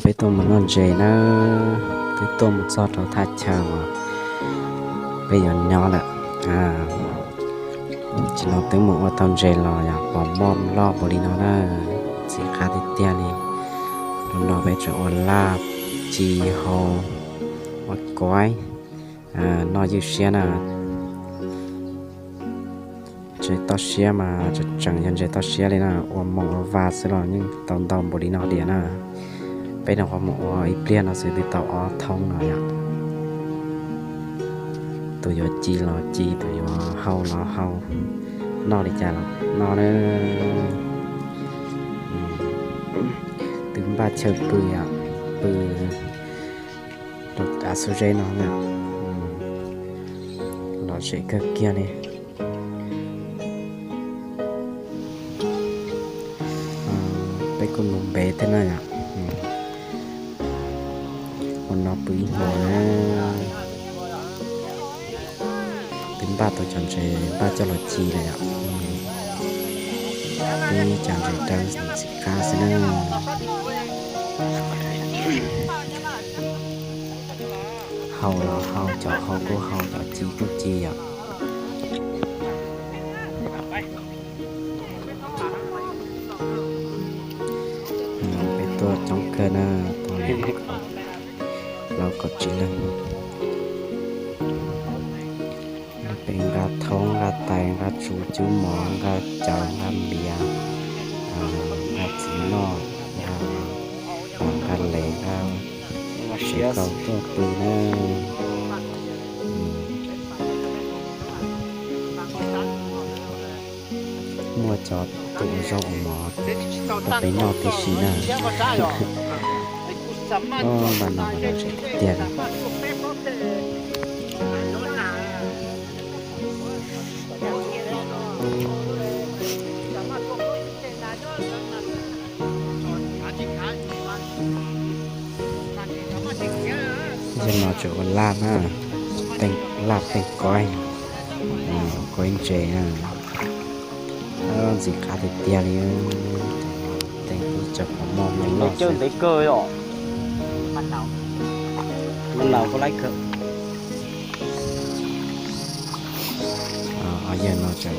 Peb tuaj mus noj ntses na, twb tuaj mus txog rau thaj chaw uas peb yuav nyob lawm. Tsis no twb mus ua tau ntses los yog pom moj loj npaum li no na, ntxim qab tiag tiag li. Hnub no peb tseem ua laj ci hau, ua kuaib, noj ywj siab na. Ntses toj siab mas tseem tseem yog ntses toj siab li na, ua moos ua vas xwb los yeej tau ntau npaum li no tiag na. Peb nyuam qhuav mus ua ib pliag no xwb twb tau ob thoob no yom. Tus yuav ci los ci, tus yuav hau los hau, noj li cas los noj na. Twb npaj chaw pw yom, pw rau av xub zeb no na, lom zem kawg kiag li. Peb kuj mus npe thiab na yom. Ua no pw ib hmos na. Twb npaj tau cov ntses npaj coj los ci lawm yom. Peb cov ntses dawb ntxim qab xwb na. Hau los hau, cov hau kuj hau, cov ci kuj ci yom. Peb tuaj coob kawg na, tuaj li plaub kaum tsib leeg. Peb nqa thoob, nqa tais, nqa tsu, cub mov, nqa cawv, nqa npias, nqa txiv noj, nqa, nqa les, nqa siav kaus tuaj pw na. Muaj cov tus ua zaub ua mov rau peb noj tib si na. Npaj no mas lom zem tiag tiag li. Yog no tseem ua laj na, laj teej kaub, kaub ntses na. Ntxim qab tiag tiag li. Teej ib co pom moj moj loj xwb. Yog no tseem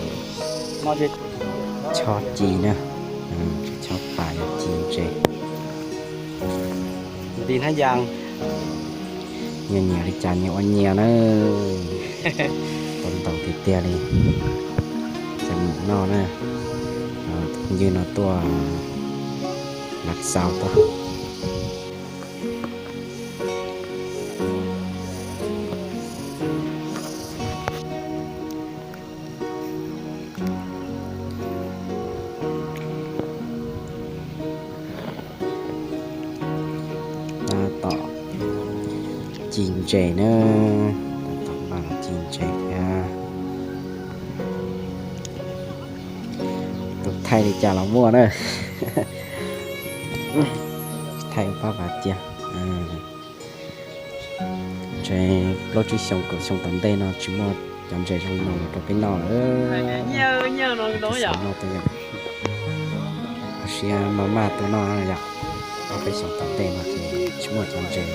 chob ci na, tseem chob pas yog ci ntses. Nyias nyiam li cas nyias ua nyias na. Tau ntaus tiag tiag li. Cov mus noj na, phooj ywg no tuaj lav xaus tuaj. Tab tom ci ntses na, tab tom npaj los ci ntses thiab. Tus thaij li cas los muaj na. Thaij ua pab vas cia. Ntshe plaub tsib xyoos kaum xyoo tom ntej no tsis muaj cov ntses zoo li no los rau peb noj lawm. Xav noj tuaj yom. Hos siab maj maj tuaj noj yom. Ob peb xyoos tom ntej no ces tsis muaj cov ntses,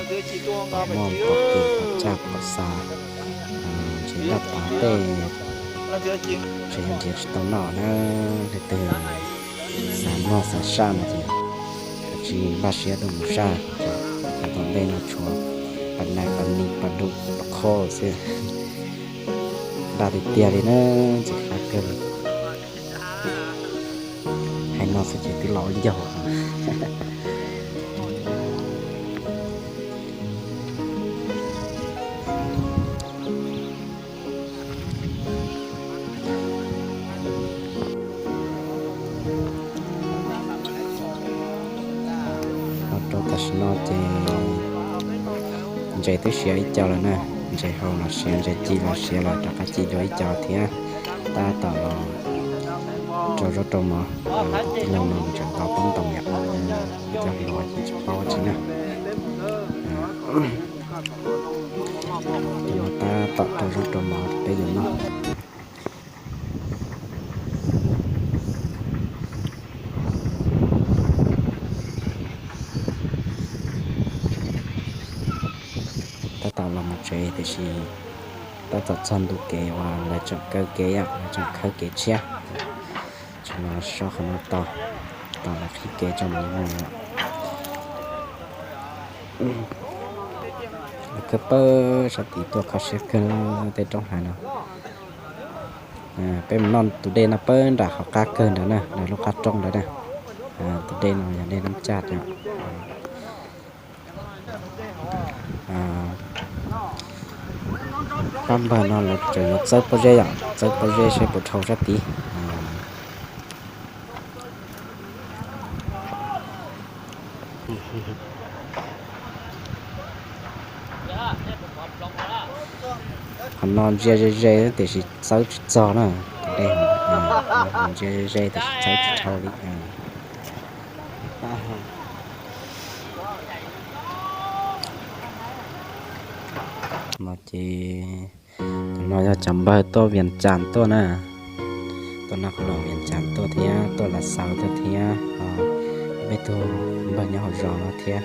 pom moj pom kis pom tsaj pom xa, ntses loj tod tej, ntshe yuav nrhiav tsis tau noj na. Leej twg xav noj xav saj no ces kav tsij npaj siab tuaj mus saj. Xyoo tom ntej no tshuav pas nais pas nis pas dub pas qhob xwb. Npaj tiag tiag li na, ntxim qab kawg. Hais no xwb ces twb los ua ncaug. Ua rau tam sim no ces ntses twb siav ib co lawm na, ntses hau los siav, ntses ci los siav lawm, rov qab ci dua ib co thiab. Tab tom los rau zaub rau mov, tus tij laug no tseem ntov pob ntoos yom, cov hluas ces tsis paub tsi na. Tab tom rau zaub rau mov peb yuav noj. Los mus tsev tiam sis tab tom txog ntu kev uas lawv tseem kaw kev yom, lawv tseem khawb kev tshiab. Tseem los so qhov no tos, tos lawv qhib kev tso mam li mus. Lawv khawb pawg sab tid tuaj kho siab kawg tej roob hav no. Peb mus noj tus dej no pawg nram qhov qab kawg ntawd na, nram lub qab roob ntawd na. Tus dej no yog dej Nab Caj no. Pab npawg no lawv tseem yuav txawb pob zeb yom, txawb pob zeb seb puas dhau sab tid. Qhov no ntsia ze ze tiam sis txawb tsis txog na, tus dej ntsia ze ze tiam sis txawb tsis dhau li. No ces, no yog cov npawg tuaj Vias Cas tuaj na, tuaj noj qhov no Vias Cas tuaj thiab tuaj Las Xaus tuaj thiab, peb tug npawg nyob hauv zos no thiab.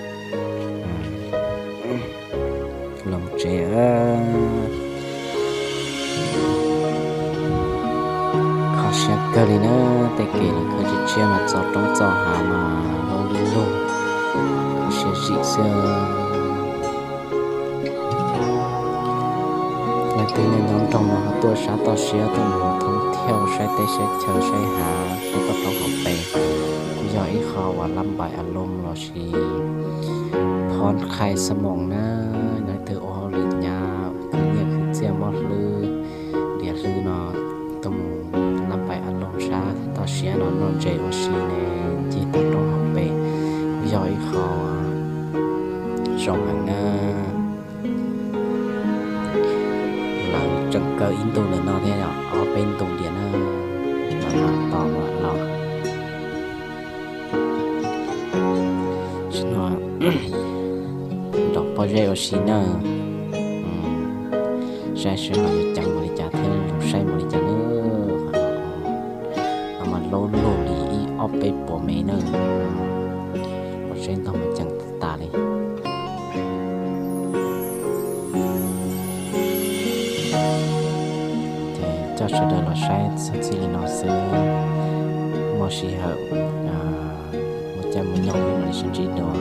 Los tsev. Kho siab kawg li na, tej kev khawb tshiab tshiab mas txo roob txo hav mas lub lub lug, kho siab zim xwb. Leej twg nyob nyob nroog no ho tuaj sab toj siab tuaj mus thoob thiauj saib teb saib chaw saib hav saib toj roob hauv pes, kuj yog ib qho uas lab npais a loo lossis phob qhais xa moos na. Leej twg ua hauj lwm hnyav khwv nyiaj khwv txiaj mob hlwb diam hlwb no tuaj mus lab npais a loo sab toj siab no noj ntses ua si ne, ncig toj roob hauv pes kuj yog ib qho zoo heev na. Lawv tseem kaw ib ntu ntawm no thiab yom, ob peb ntu diam na, los tos los. Tsis no, nrog pob zeb ua si na, saib seb ho yuav ceev npaum li cas thiab lus saib npaum li cas na. Qhov no mas laub lug li ib ob peb puas mev na, los saib ntog mas ceev tas tas li. Ces coj sawv daws los saib txog txij li no xwb, muaj sij hawm mus caij mus nyoog mam li sib ntsib dua.